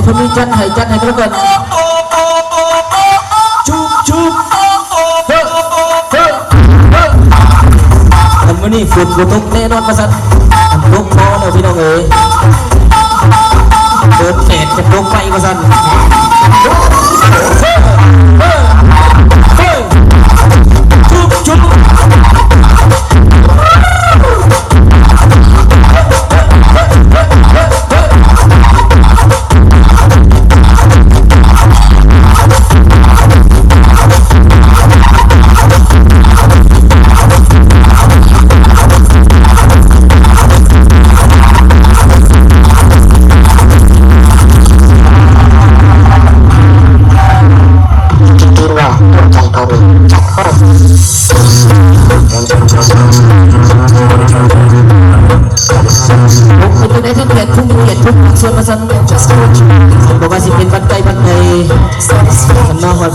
ເພິ່ນມີຈັດໃຫ້ ຈັດໃຫ້ກັນແລ້ວກັນ. ຈຸບ ຈຸບ ເຮີ ເຮີ ເຮີ ອັນມື້ນີ້ຝົນບໍ່ຕົກແນ່ນອນວ່າຊັ້ນ. ອັນຕົກພໍແລ້ວພີ່ນ້ອງເອີຍ ເດີນແດດຈະຕົກໄປວ່າຊັ້ນ. ເຮີ ເຮີ ເຮີ ຈຸບ ຈຸບ. ເປັນຈັ່ງໃດທ່ານແຂກຜູ້ມີກຽດທຸກພາກສ່ວນວ່າຊັ້ນ ບໍ່ວ່າຊິເປັນວັດໃກ້ວັດໃດ ຄັນມາຮອດ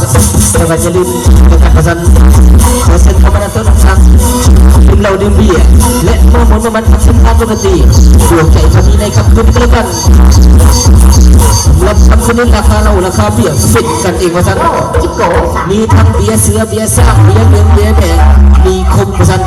ແຕ່ວ່າຢ່າລືມກັນວ່າຊັ້ນ ຂໍເຊີນເຂົ້າມານັ່ງໂຕະນັ່ງສັງ ດື່ມເຫຼົ້າດື່ມເບຍ ແລະ ມົວມ່ວນມ່ວນກັບທີມງານວົງດົນຕີ ດວງໃຈເຮົາມີໃນຄ່ຳຄືນນີ້ກໍແລ້ວກັນ. ສຳລັບຄ່ຳຄືນນີ້ ລາຄາເຫຼົ້າລາຄາເບຍເປັນກັນເອງວ່າຊັ້ນ ມີທັງເບຍເສືອເບຍຊ້າງ ເບຍເຫຼືອງເບຍແດງ ມີຄົບວ່າຊັ້ນ.